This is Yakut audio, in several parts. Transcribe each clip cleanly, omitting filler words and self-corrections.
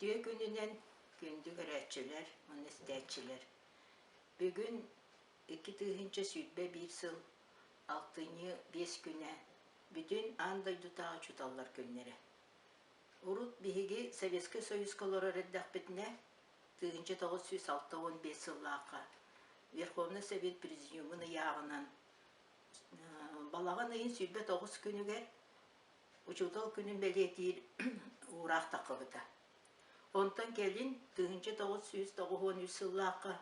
Үтүө күнүнэн күндү көрөөччүлэр уонна истээччилэр! Бүгүн 2021 сыл алтынньы 5 күнэ бүтүн аан дойдутааҕы учууталлар күннэрэ. Урут биһиги Советскай Союзка олорор эрдэхпитинэ 1965 сыллаахха Верховнай Совет Президиумун ыйааҕынан балаҕан ыйын 29 күнүгэр Учуутал күнүн бэлиэтиир уураах таххыбыта. Онтон кэлин 1993 сыллаахха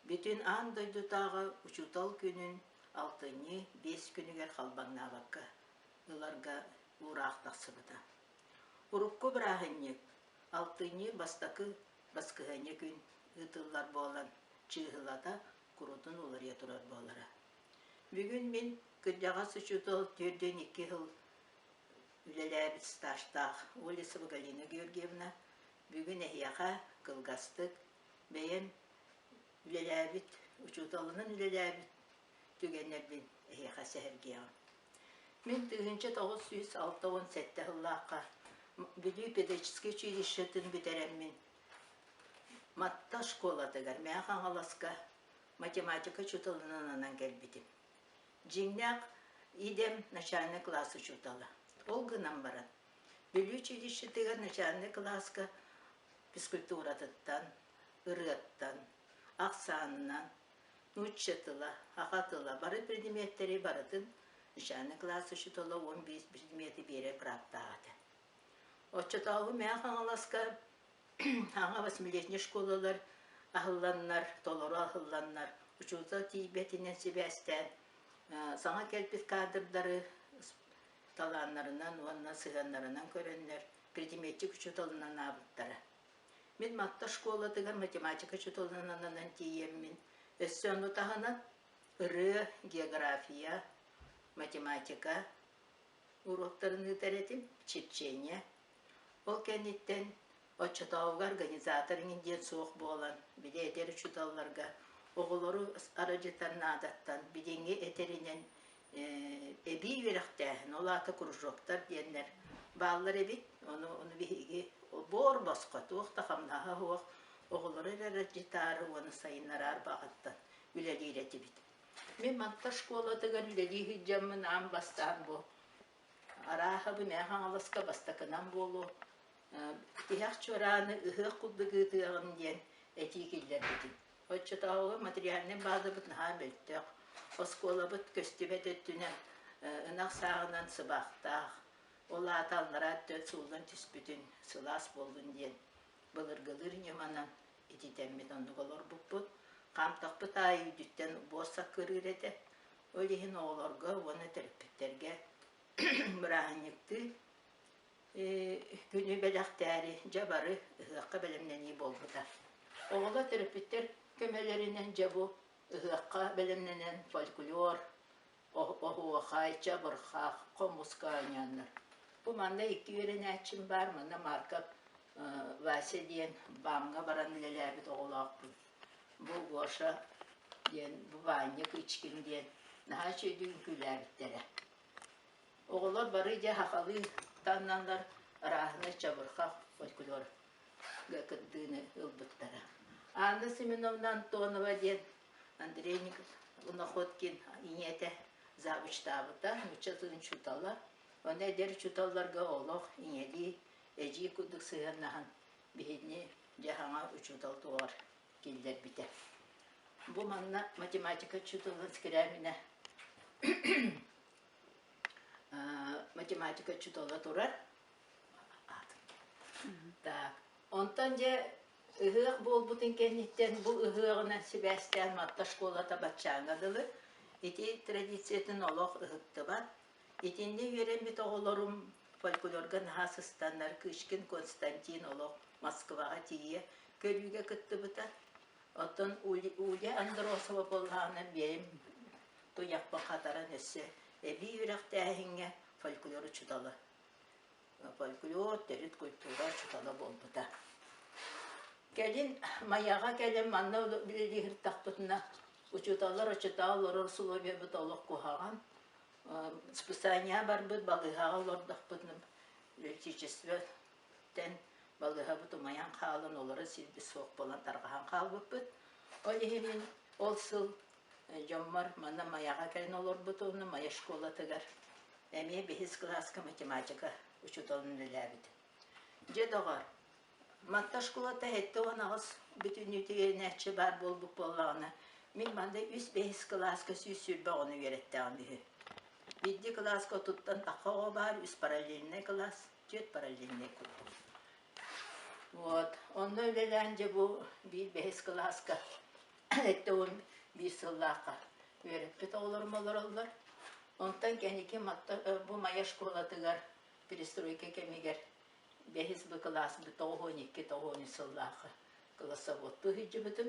бүтүн аан дойдутааҕы учуутал күнүн алтынньы 5 күнүгэр халбаҥнаабакка ыларга уураах тахсыбыта. Урукку бырааһынньык алтынньы бастакы баскыһыанньа күн ыытыллар буолан чыыһылата курутун уларыйа турар буолара. Бүгүн мин кырдьаҕас учуутал 42 сыл үлэлээбит стажтаах Олесова Галина Георгиевна бүгүн эһиэхэ кылгастык бэйэм үлэлээбит учууталынан үлэлээбит түгэннэрбин эһиэхэ сэһэргиэҕим. Мин 1967 сыллаахха Бүлүү педагогическай училищетын бүтэрэммин Матта школатыгар Мэҥэ Хаҥаласка математика учууталынан ананан кэлбитим. Дьиҥнээх идэм начальнай кылаас учуутала. Ол гынан баран, Бүлүү училищетыгар начальнай кылааска физкультуратыттан, ырыаттан, ахсаанынан, нуучча тыла, саха тыла бары предметтэри барытын начальнай кылаас учуутала 15 предмети биэрэр бырааптаах этэ. Оччотооҕу Мэҥэ Хаҥаласка Аҕа восьмилетней школалар аһылланнар, толору аһылланнар, учуутал тиийбэтинэн сибээстээн, саҥа кэлбит кадрдары талааннарынан уонна сыһыаннарынан көрөннөр предметчик учууталынан аабыттара. Мин Матта школатыгар математика учууталынан ананан тиийэммин, өссө ону таһынан ырыа, география, математика уруоктарын ыытар этим, черчение. Ол кэнниттэн оччотооҕуга организатор иҥин диэн суох буолан, били эдэр учууталларга оҕолору аралдьытар наадаттан билиҥҥи этэринэн эбии үөрэхтээһин, ол аата кружоктар диэннэр бааллар эбит. Ону, ону биһиги буор босхо, туох да хамнаһа суох оҕолору эрэ аралдьытаары уонна сайыннараары баҕаттан үлэлиир этибит. Мин Матта школатыгар үлэлии сылдьаммын аан бастаан бу Арааһа бу Мэҥэ Хаҥаласка бастакынан буолуо, тиһэх чуорааны ыһыах курдук ыытыаҕым диэн этии киллэрбитим. Оччотооҕуга материальнай баазабыт наһаа мөлтөх, оскуолабыт көстүбэт өттүнэн ынах сааҕынан сыбаахтаах, ол аата аллараа өттө сууллан түспүтүн сылаас буоллун диэн былыргылыыр ньыманан ититэммит оннук олорбуппут. Хаамтахпыт аайы үрдүттэн буор саккырыыр этэ. Ол иһин оҕолорго уонна төрөппүттэргэ бырааһынньыктыы күнү бэлэхтээри дьэ бары ыһыахха бэлэмнэнии буолбута. Оҕолор төрөппүттэр көмөлөрүнэн дьэ бу ыһыахха бэлэмнэнэн фольклор, оһуохай, чабырҕах, хомуска оонньооннор. Бу манна икки үөрэнээччим баар, манна Марков Вася диэн БАМ-ҥа баран үлэлээбит оҕолоохпун. Бу Гоша диэн, бу Ваня Кычкин диэн наһаа үчүгэйдик үҥкүүлээбиттэрэ. Оҕолор бары дьэ сахалыы таҥналлар, арааһынай чабырҕах фольклорга кыттыыны ылбыттара. Анна Семеновна Антонова диэн Андрей Находкин ийэтэ завучтаабыта, нуучча тылын учуутала. Онно эдэр учууталларга олох ийэлии, эдьиий курдук сыһыаннаһан биһигини дьэ саҥа учуутал туоҕар киллэрбитэ. Бу манна математика учууталын Скрябина математика учуутала турар. Так, онтон дьэ ыһыах буолбутун кэнниттэн бу ыһыаҕынан сибээстээн Матта школата баччааҥҥа дылы ити традициятын олох ыһыктыбат. Итиннэ үөрэммит оҕолорум фольклорга наһаа сыстаннар Кычкин Константин олох Москваҕа тиийэ көрүүгэ кыттыбыта. Оттон Уля Андросова буоллаҕына бэйэм туйахпын хатаран өссө эбии үөрэхтээһиҥҥэ фольклор учуутала фольклор, төрүт культура учуутала буолбута. Кэлин Майаҕа кэлэн манна үлэлии сырыттахпытына учууталлар оччотооҕу олорор условиябыт олох куһаҕан. Списание барбыт балыыһаҕа олордохпутуна электричествоттан. Балыыһабыт умайан хаалан, олоро сирбит суох буолан тарҕаһан хаалбыппыт. Ол иһин мин ол сыл дьоммор манна Майаҕа кэлэн олорбутум, Майа школатыгар эмиэ бэһис кылааска математика учууталын үлэлээбитим. Дьэ, доҕор, Матта школата 78 бүтүннүүтэ үөрэнээччи баар буолбут буоллаҕына, мин манна үс бэһис кылааска 120 оҕону үөрэттэҕим үһү. Биирдии кылааска отуттан тахха оҕо баар, үс параллельнай кылаас, түөрт параллельнай курдук. Вот. Онно үлэлээн дьэ бу биир бэһис кылааска 71 сыллаахха үөрэппит оҕолорум олороллор. Онтон кэнники Матта бу Майа школатыгар перестройка кэмигэр бэһис бу кылаас 92-93 сыллаахха классоводтуу сылдьыбытым.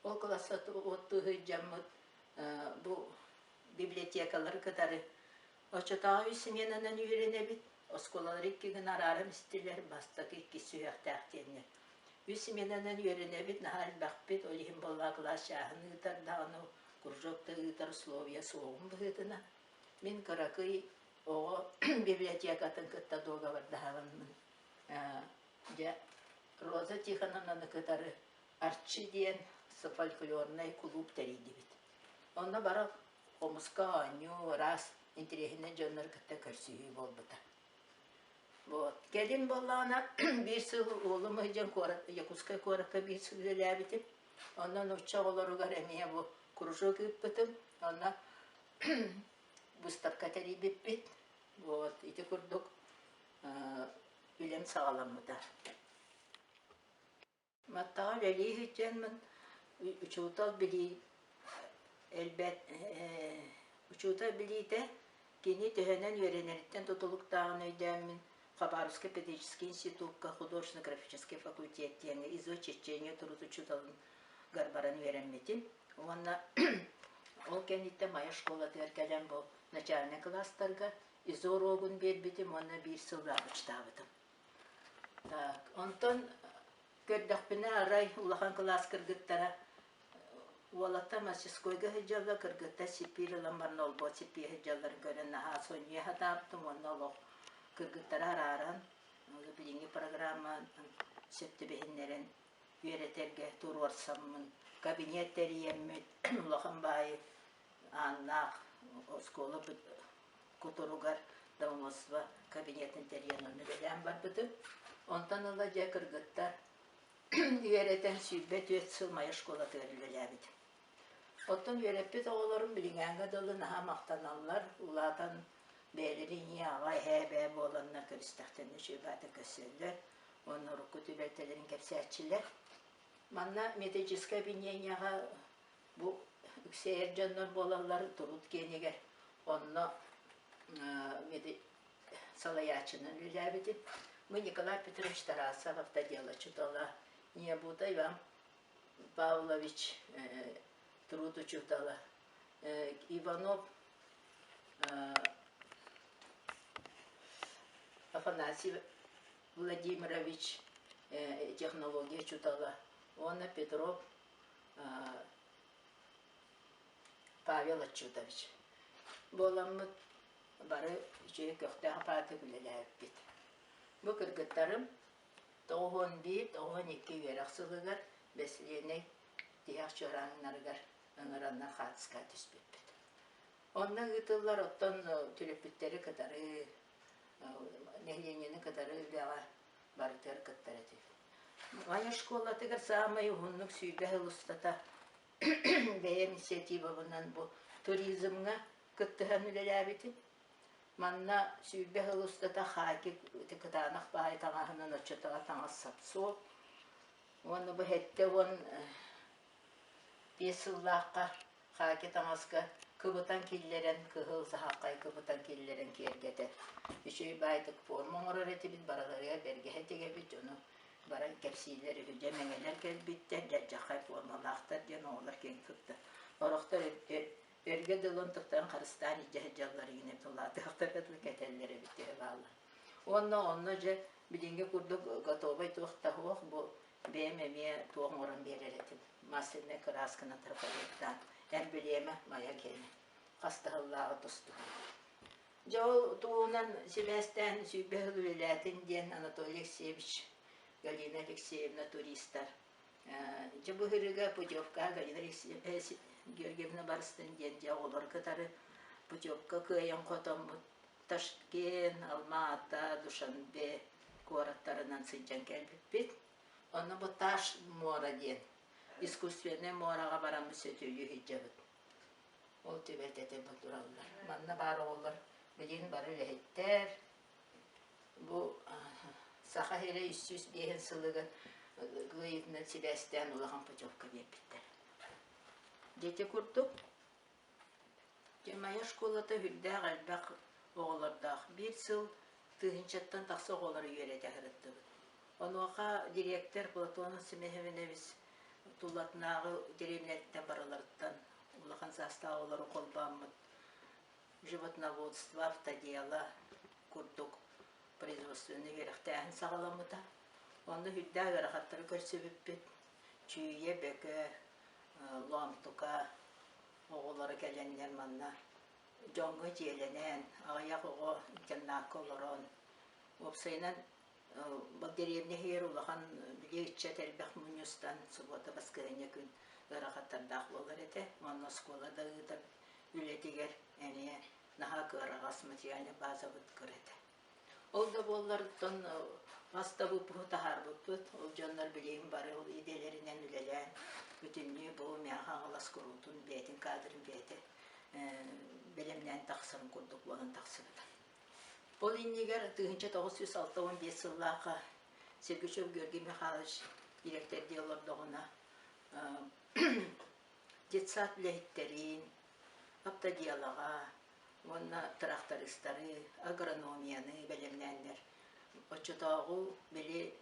Ол классоводтуу сылдьаммыт бу библиотекалары кытары оччотооҕу үс сменанан үөрэнэбит. Оскуолалары икки гына арааран истилэр, бастакы, иккис сүһүөхтээх диэннэр. Үс сменанан үөрэнэбит, наһаа элбэхпит, ол иһин буоллаҕа кылаас чааһын ыытар даҕаны, кружок да ыытар условия суоҕун быһыытынан. Мин кыракый оҕо библиотекатын кытта дуогабардаһабын. Дьэ, Роза Тихоновнаны кытары Арчы диэн фольклорнай кулууп тэрийдибит. Онно бары хомуска оонньуу, ыраас интэриэһинэй дьоннору кытта көрсүһүү буолбута. Вот. Кэлин буоллаҕына биир сыл уолум сылдьан куорат, Якутскай куоракка биир сыл үлэлээбитим. Онно нуучча оҕолоругар эмиэ бу кружок ыыппытым. Онно выставка тэрийбиппит. Вот ити курдук үлэм саҕаламмыта. Маттаҕа үлэлии сылдьаммын учуутал билии элбэт учуутал билиитэ кини төһөнөн үөрэнэриттэн тутулуктааҕын өйдөөммүн Хабаровскай педагогическай институкка художественно-графический факультет диэҥҥэ изо-черчение труд учууталыгар баран үөрэммитим уонна ол кэнниттэн Майа школатыгар кэлэн бу начальнай кылаастарга изо уруогун биэрбитим уонна биир сыл завучтаабытым. Так, онтон көрдөхпүнэ арай улахан кылаас кыргыттара уолаттар мастерскойга сылдьаллар, кыргыттар сиппиир ылан баран олбуот сиппиэ сылдьалларын көрөн наһаа сонньуйа сатаабытым уонна олох кыргыттары арааран билиҥҥи программа сөп түбэһиннэрэн үөрэтэргэ туруорсаммын кабинет тэрийэммит улахан баайы ааннаах оскуола кутуругар домоводство кабинетын тэрийэн онно үлэлээн барбытым. Онтон ыла дьэ кыргыттар үөрэтэн 24 сыл Майа школатыгар үлэлээбитим. Оттон үөрэппит оҕолорум билиҥээҥҥэ дылы наһаа махтаналлар, улаатан бэйэлэрин ийэ, аҕа, эһээ, эбээ буоланнар көрүстэхтэринэ үчүгэй көрсөллөр уонна урукку түбэлтэлэрин кэпсээччилэр. Манна методическай объединениеҕа Бу үксэ эр дьоннор буолаллар Турут киэнигэр онно салайааччынан үлэлээбитим. Мы Николай Петрович Тарасов автодело учутала, Необута Иван Павлович труд учутала, Иванов Афанасий Владимирович технология учутала уонна Петров Павел Отчутович буоламмыт бары үчүгэй көхтөөх аппаратык үлэлээбиппит. Бу кыргыттарым 91, 92 үөрэх сылыгар Бэсилиэнэй тиһэх чуорааннарыгар ыҥыраннар хаартыска түспүппүт. Онно ыытыллар оттон төрөппүттэри кытары, нэһилиэнньэни кытары үлэҕэ барытыгар кыттар этибит. Майа школатыгар саамай уһуннук 20 сыл устата бэйэм инициативабынан бу туризмҥа кыттыһан үлэлээбитим. Манна 20 сыл устата хаки ити кытаанах баай таҥаһынан оччотоҕо таҥас сап суох. Уонна бу 75 сыллаахха хаки таҥаска кыбытан киллэрэн, кыһыл саһаххай кыбытан киллэрэн киэргэтэн, үчүгэй баайдык форма оҥорор этибит, барыларыгар бэргэһэ тигэбит, дьону баран кэпсииллэр үһү, дьэ мэҥэлэр кэлбиттэр, дьардьаххай формалаахтар диэн оҕолор киэҥ тутта. Орохтор өргө дылы онтуктарын харыстаан илдьэ сылдьаллар игинэ тулаатыахтарга дылы кэтэллэр эбит төһө бааллар. Уонна онно дьэ билиҥҥи курдук готовай туох да суох бу бэйэм эмиэ туох оҥорон биэрэр этим. Масляная кыраасканы трафареттаан эмблема моя киэнэ хас да сыллааҕы тустубут. Дьэ ол туһунан сибээстээн 20 сыл үлэлээтин диэн Анатолий Алексеевич Галина Алексеевна туристар. Дьэ бу ыһырыга путевка Галина Георгиевна барыстын диэн дьэ оҕолору кытары путевка кыайан хотоммут Ташкент, Алма-Ата, Душанбе куораттарынан сылдьан кэлбиппит. Онно бу Таш муора диэн искусственнай муораҕа бараммыт сөтүөлүү сылдьабыт. Ол түбэлтэтэ бу тураллар. Манна баар оҕолор билигин бары үлэһиттэр. Бу Саха сирэ 305 сылыгар кыайыытынан сибээстээн улахан путевка биэрбиттэр. Дьэ курдук Майа школата үрдээх элбэх оҕолордоох. Биир сыл тыһыынчаттан тахса оҕолору үөрэтэ сырыттыбыт. Онуоха дириэктэр Платонов Семенович Тулатынааҕы дэриэбинэттэн барыларыттан улахан саастаах оҕолору холбооммут животноводство, автодела курдук производственнай үөрэхтээһин саҕаламмыта. Онно үрдээх ыарахаттары көрсүбүппүт. Чүүйэ, Бөкө, Лоомтука оҕолоро кэлэннэр манна дьоҥҥо дьиэлэнэн, аҕыйах оҕо интернакка олорон, уопсайынан Бу дэриэбинэ иһигэр улахан били ыччат элбэх мунньустан субуота баскыһыанньа күн ыарахаттардаах буолар этэ. Уонна оскуола да ыытар үлэтигэр эмиэ наһаа кыараҕас материальнай базабыт кыра этэ. Ол да буоллар оттон хас да выпуһу таһаарбыппыт. Ол дьоннор билигин бары ол идэлэринэн үлэлээн бүтүннүү бу Мэҥэ Хаҥалас куруутун бэйэтин кадрын бэйэтэ бэлэмнээн тахсарын курдук буолан тахсыбыта. Ол иннигэр 1965 сыллаахха Сергучев Георгий Михайлович дириэктэрдии олордоҕуна детсад үлэһиттэрин, автоделоҕа уонна тырахтарыыстары, агрономияны бэлэмнээннэр оччотооҕу били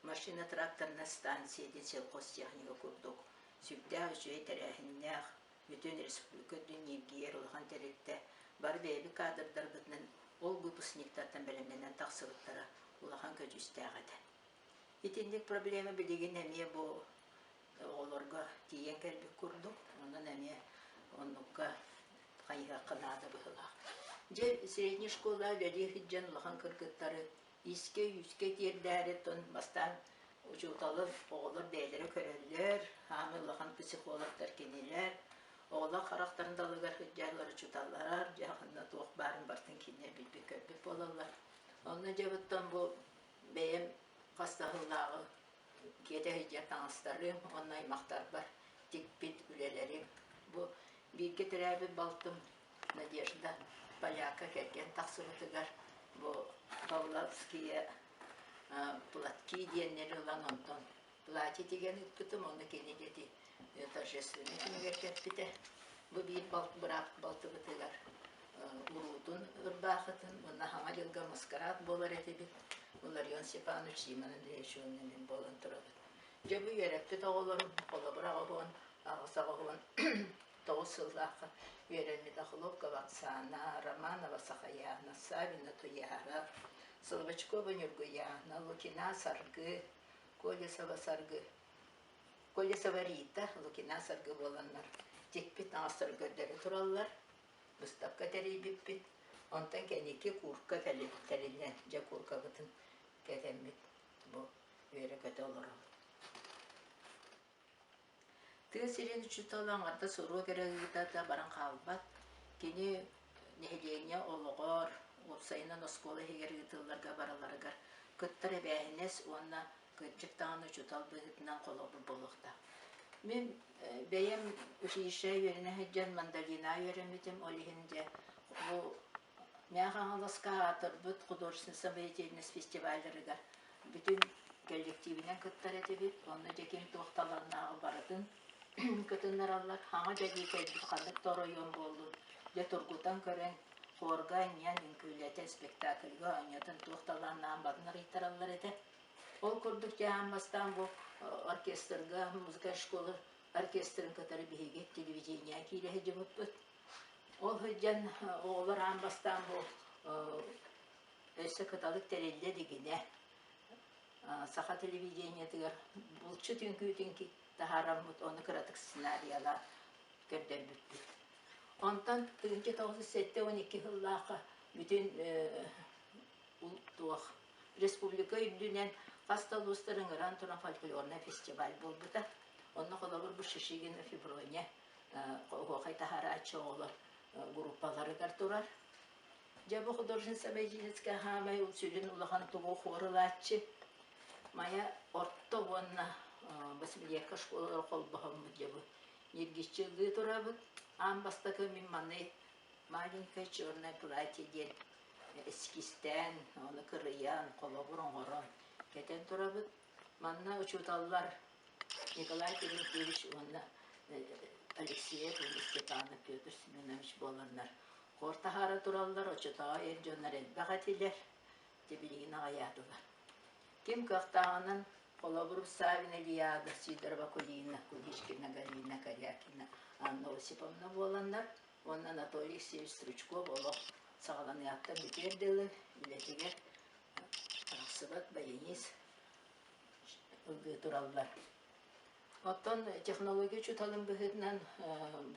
машино-тракторная станция диэн сельхозтехника курдук сүрдээх үчүгэй тэрээһиннээх бүтүн республика үрдүн ньиргийэр улахан тэрилтэ бары бэйэбит кадрдарбытынан ол выпускниктартан бэлэмнэнэн тахсыбыттара улахан көдьүүстээх этэ. Итинник проблема билигин эмиэ бу оҕолорго тиийэн кэлбит курдук, онон эмиэ оннукка хайыһыахха наада быһыылаах. Дьэ, средняя школа үлэлии сылдьан улахан кыргыттары иискэ-үүскэ тиэрдээри оттон бастаан учууталы оҕолор бэйэлэрэ көрөллөр, хаамыы улахан психологтар кинилэр, оҕолор харахтарын далыгар сылдьаллар учууталлар, дьэ ханна туох баарын барытын кинилэр билбит-көрбүт буолаллар. Онно дьэ оттон бу бэйэм хас да сыллааҕы киэтэ сылдьар таҥастарым уонна аймахтарбар тикпит үлэлэрим. Бу бииргэ төрөөбүт балтым Надежда полякка кэргэн тахсыбытыгар бу Павловские платки диэннэри ылан онтон платье тигэн ыыппытым, онно кини диэти торжественный күнүгэр кэппитэ. Бу биир быраап балтыбытыгар уруутун ырбаахытын уонна Хаҥа дьылга маскарад буолар этибит. Ларион Степанович, Симон Андреевич уонна мин буолан турабыт. Дьэ бу үөрэппит оҕолорум холобура оҕуон, аҕыс оҕуон 9 сыллаахха үөрэммит Охлопкова Оксана, Романова Сахаяна, Савина Туяра, Соловочкова Ньургуяна, Лукина Саргы, Колесова Саргы, Колесова Рита, Лукина Саргы буоланнар тикпит таҥастары көрдөрө тураллар. Быыстапка тэрийбиппит. Онтон кэнники куурка тэриллэн, дьэ кууркабытын кэтэммит бу үөрэ-көтө олоробут. Тыа сирин учуутала аҥардас уруок эрэ ыыта да баран хаалбат. Кини нэһилиэнньэ олоҕор, уопсайынан оскуола иһигэр ыытылларга барыларыгар кыттар эбээһинэс уонна кырдьык даҕаны учуутал быһыытынан холобур буолуохтаах. Мин бэйэм училище үөрэнэ сылдьан мандолина үөрэммитим, ол иһин дьэ бу Мэҥэ Хаҥаласка аатырбыт художественнай самодеятельность фестивалларыгар бүтүн коллективинэн кыттар этибит. Онно дьэ ким туох талааннааҕы барытын кытыннараллар. Хаҥа дьэ кэлбит ханнык да оройуон буоллун, дьэ тургутан көрөн, хорга анньан, үҥкүүлэтэн, спектакльга оонньотон туох талааннааҕын барын арыйтараллар этэ. Ол курдук дьэ аан бастаан бу оркестрга, музыка школа оркестрын кытары биһиги телевидениеҕа киирэ сылдьыбыппыт. Ол сылдьан оҕолор аан бастаан бу өссө кыталык тэриллэ илигинэ саха телевидениетыгар булчут үҥкүүтүн таһаараммыт ону кыратык сценариялаан көрдөрбүппүт. Онтон 1972 сыллаахха бүтүн туох республика үрдүнэн Хас да улуустар ыҥыран туран фольклорнай фестиваль буолбута. Онно холобур бу Шишигина Феврония оһуохай таһаарааччы оҕолор группаларыгар турар. Дьэ бу художественный самодеятельскай хаамай сүрүн улахан тугу хуорулааччы Майа орто уонна Васильевка школалар холбоһоммут дьэ бу ньиргиччи ыллыы турабыт. Аан бастакы мин маны маленькое черное платье диэн эскизтээн, ону кырыйан, холобур оҥорон кэтэн турабыт. Манна учууталлар Николай Терентьевич уонна Алексеев уонна Степанов Петр Семенович буоланнар хор таһаара тураллар, оччотооҕу эр дьоннор элбэх этилэр, дьэ билигин аҕыйаатылар. Ким кыахтааҕынан холобур Савина Ильяда, Сидорова Кулина, Куличкина Галина Корякина, Анна Осиповна буоланнар уонна Анатолий Алексеевич Стручков олох саҕаланыаҕыттан бүтүөр дылы үлэтигэр арахсыбат баянист ылгыы тураллар. Оттон технология учууталын быһыытынан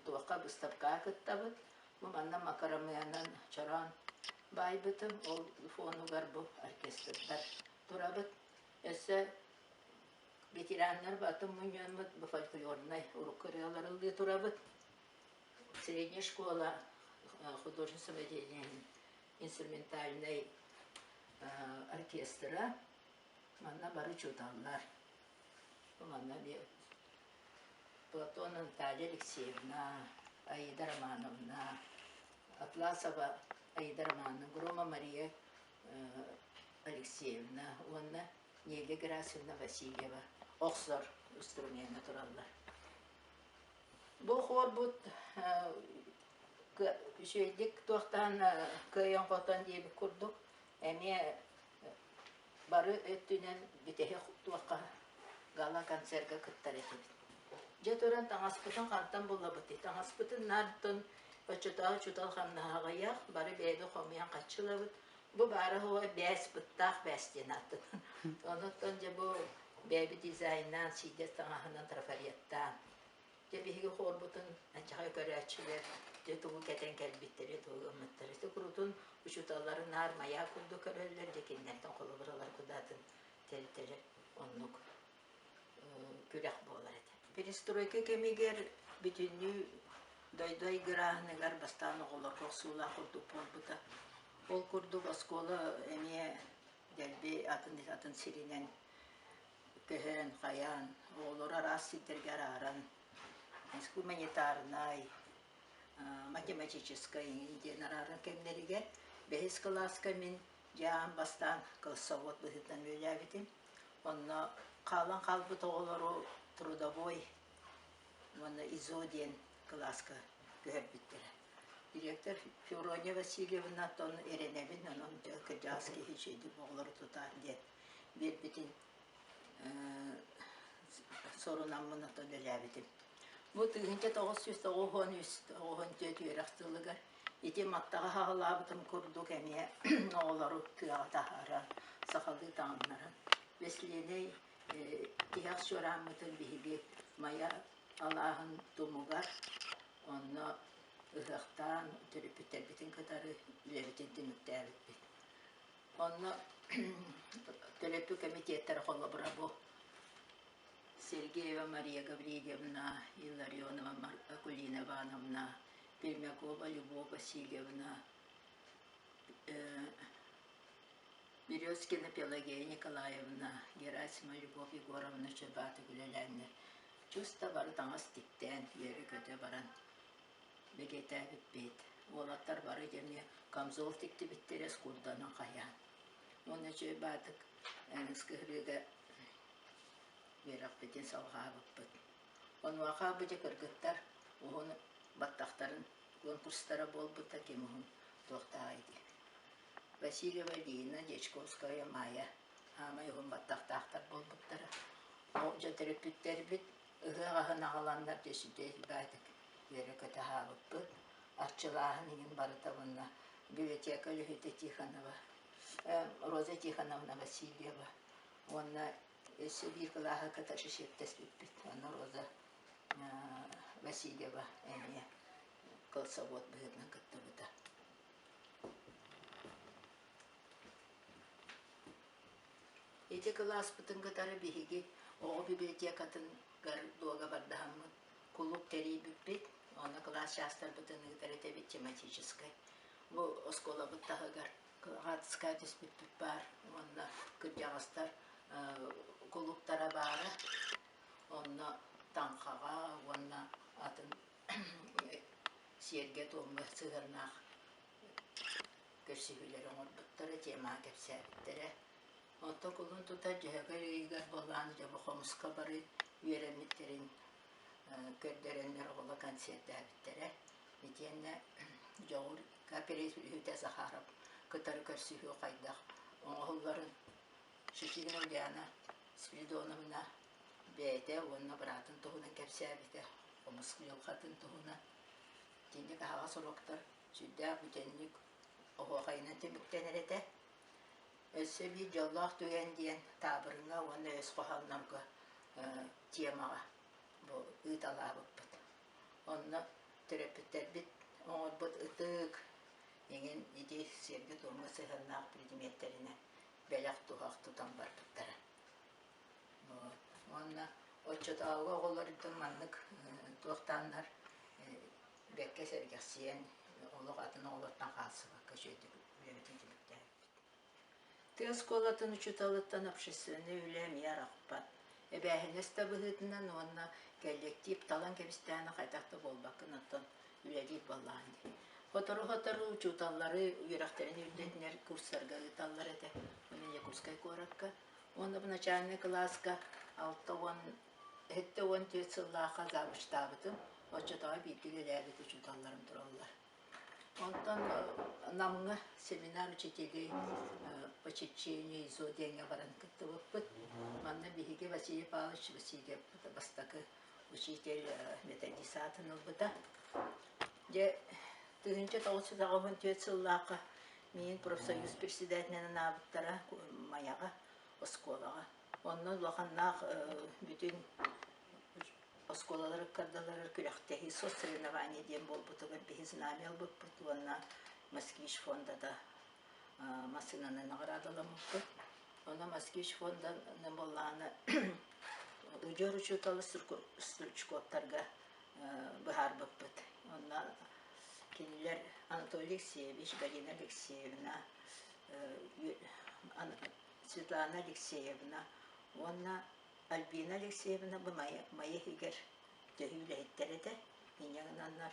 туохха быыстапкаҕа кыттабыт. Бу манна макаромыанан чороон баайбытым. Ол фонугар бу оркестрдар турабыт. Өссө ветераннар батын мунньуоммут бу фольклорнай урукку ырыалары ыллыы турабыт. Средняя школа художественного самодеятельности инструментальнай оркестра Манна бары учууталлар. Манна Платон Наталья Алексеевна, Аида Романовна, Атласова Аида Романовна, Грома Мария Алексеевна уонна Неля Герасимовна Васильева охсор инструмена тураллар. Бу хуорбут үчүгэйдик туохтаан кыайан-хотон диэбит курдук эмиэ бары өттүнэн бүтэһик туохха гала-концерка кыттар этибит. Дьэ туран таҥаспытын хантан булабытый? Таҥаспытын наартан оччотооҕу учуутал хамнаһа аҕыйах, бары бэйэбит хомуйан хаччылабыт. Бу баара-суоҕа бээс, быттаах бээс диэн ааттанар. Онуттан дьэ бу бэйэбит дизайнаан, сиидэс таҥаһынан трафареттаан Дьэ биһиги хуорбутун анчахай көрөөччүлэр дьэ тугу кэтэн кэлбиттэри, тугу гыммыттары ити курутун учууталлары наар маяк курдук көрөллөр, дьэ кинилэртэн холобур ылар кудаатын тэрилтэлэр оннук күрэх буолар этэ. Перестройка кэмигэр бүтүннүү дойду айгырааһыныгар бастаан оҕолорго охсуулаах курдук буолбута. Ол курдук оскуола эмиэ дэлби атын атын сиринэн көһөн, хайаан, оҕолору араас сирдэргэ арааран, гуманитарнай, математическай диэн арааран кэмнэригэр бэһис кылааска мин дьэ аан бастаан классовод быһыытынан үөрээбитим. Онно хаалан хаалбыт оҕолору трудовой уонна ИЗО диэн кылааска көһөрбүттэрэ. Директор Феврония Васильевна оттон эрэнэбин, онон кырдьаҕас киһи үчүгэйдик оҕолору тутаар диэн биэрбитин сорунаммын ото үлэлээбитим. Бу 1993 94 үөрэх сылыгар ити Маттаҕа хаалаабытым курдук эмиэ оҕолору тыаҕа таһааран, сахалыы таҥыннаран, бэсилиэнэй тиһэх чуорааммытын биһиги Майа алааһын тумугар онно ыһыахтаан төрөппүттэрбитин кытары үлэбитин түмүктээбиппит. Онно төрөппүт комитеттара холобура бу Сергеева Мария Гаврильевна, Илларионова Акулина Ивановна, Пермякова Любовь Васильевна, Березкина Пелагея Николаевна, Герасимова Любовь Егоровна Чебатов үлэлээннэр чуста бары таҥас тиктээн үөрэ-көтө баран бэлиэтээбиппит. Уолаттар бары дьэ камзол тиктибиттэрэ скурданан хайаан. Уонна үчүгэй баатык кыһырыыга үөрэхпитин салҕаабыппыт. Онуоха бу дьэ кыргыттар уһун баттахтарын конкурстара буолбута ким уһун туохтааҕый дии. Васильева Лина, Дьячковская Майя аамай уһун баттахтаахтар буолбуттара. Ол дьэ төрөппүттэрбит ыһыах аһын аҕаланнар дьэ сүдэ баатык үөрэ-көтө аһаабыппыт. Арчылааһын иһин барыта уонна библиотека үлэһитэ Тихонова, Роза Тихоновна Васильева уонна өссө биир кылааһы кытары шефтэспиппит. Онно Роза Васильева эмиэ кылсовод быһыытынан кыттыбыта. Ити кылааспытын кытары биһиги оҕо библиотекатыгар дуогабардаһаммыт кулууп тэрийбиппит. Онно кылаас чаастарбытын ыытар этэбит тематическай. Бу оскуолабыт таһыгар хаартыскаҕа түспүппүт баар уонна кырдьаҕастар кулууптара баара. Онно таҥхаҕа уонна атын сиэргэ-туомҥа сыһыаннаах көрсүһүүлэри оҥорбуттара, темаҕа кэпсээбиттэрэ. Онтон кулун тутар Дьөһөгөй ыйыгар буоллаан дьэ бу хомуска бары үөрэммиттэрин көрдөрөннөр оҕолор концерттээбиттэрэ. Итиэннэ Дьоҕур кооператив Захаров кытары көрсүһүү хайдах оҥоһулларын Шишигина Ульяна Спиридоновна бэйэтэ уонна быраатын туһунан кэпсээбитэ, хомус дьылҕатын туһунан. Итинник аһаҕас уруоктар сүрдээх бүтэнник оһуохайынан түмүктэнэр этэ. Өссө биир дьоллоох түгэн диэн таабырыҥҥа уонна өс хоһооннорго темаҕа бу ыыталаабыппыт. Онно төрөппүттэрбит оҥорбут ытык, эҥин ити сиэргэ-туомҥа сыһыаннаах предметтэринэн бэлэх-туһах тутан барбыттара. Уонна оччотооҕу оҕолордон маннык туохтааннар бэккэ сэргэхсийэн олох атын оҕолортон хаалсыбакка үчүгэйдик үлэбитин түмүктээбиппит. Тыа оскуолатын учууталыттан общественнай үлэ эмиэ арахпат. Эбээһинэс да быһыытынан уонна кэллиэктиип талан кэбистэҕинэ хайдах да буолбаккын, оттон үлэлиир буоллаҕын дии. Сотору-сотору учууталлары үөрэхтэрин үрдэтинэр курстарга ыыталлар этэ. Уонна Якутскай куоракка. Уонна бу начальнай кылааска 64 сыллаахха завучтаабытым. Оччотооҕу бииргэ үлэлээбит учууталларым тураллар. Онтон Намҥа семинар учителей по черчению ИЗО диэҥҥэ баран кыттыбыппыт. Манна биһиги Василий Павлович Васильев бастакы учитель методист аатын ылбыта. Дьэ, 1984 сыллаахха миин профсоюз председателинэн анаабыттара Майаҕа оскуолаҕа. Онно улаханнаах бүтүн оскуолалар ыккардаларыгар күрэхтэһии соцсоревнование диэн буолбутугар биһи знамя ылбыппыт уонна Москвич фондата массыынаны наҕараадаламмыппыт. Онно Москвич фонданы буоллаҕына удьуор учууталы Стручковтарга быһаарбыппыт. Онно кинилэр Анатолий Алексеевич, Галина Алексеевна, Светлана Алексеевна уонна Альбина Алексеевна бу Майа иһигэр төһүү үлэһиттэр этэ. Инньэ гынаннар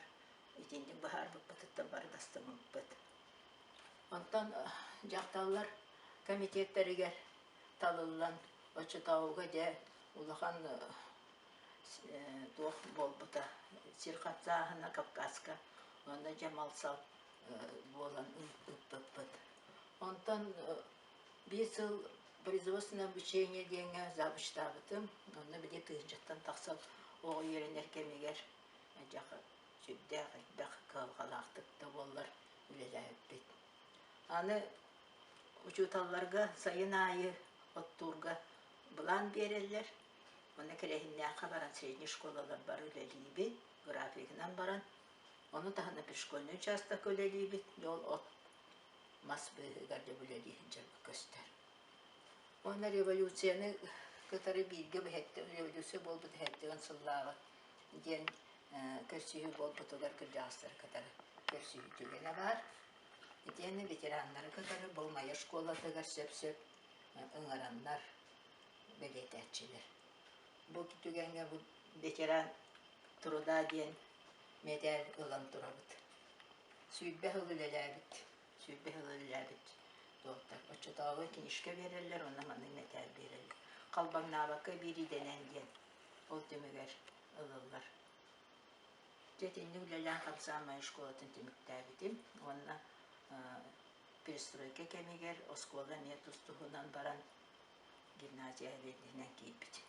итинник быһаарбыппытыттан бары бастаммыппыт. Онтон дьахталлар комитеттэригэр талыллан оччотооҕуга дьэ улахан туох буолбута сир хапсааһына Кавказка уонна дьэ мал-сал буолан ыыппыппыт. Онтон биир сыл производственное обучение диэҥҥэ завучтаабытым. Онно били тыһыынчаттан тахса оҕо үөрэнэр кэмигэр сүрдээх элбэх кыһалҕалаахтык да буоллар үлэлээбиппит. Аны учууталларга сайын аайы оттуурга былаан биэрэллэр. Онно Кэрэһиннээххэ баран средней школалар бары үлэлиибит, графигынан баран. Ону таһынан пришкольнай учаастакка үлэлиибит. Ол от мас быыһыгар дьэ үлэлии сылдьарбыт көстөр. Уонна революцияны кытары бииргэ революция буолбут иһэттигэн сыллааҕы диэн көрсүһүү буолбутугар кырдьаҕастары кытары көрсүһүү түгэнэ баар. Итиэннэ ветераннары кытары бу Майа школатыгар сөп-сөп ыҥыраннар бэлиэтээччилэр. Бу түгэҥҥэ бу ветеран труда диэн мэтээл ылан турабыт. 20 сыл үлэлээбит, 20 сыл үлэлээбит доктор. Оччотооҕу кинишка биэрэллэр уонна маннык мэтээл биэрэллэр. Халбаҥнаабакка биир идэнэн диэн ол түмүгэр ылыллар. Дьэ итинник үлэлээн хамсаан Майа школатын түмүктээбитим уонна перестройка кэмигэр оскуола эмиэ тус-туһунан баран гимназия эбиэдинэн киирбитим.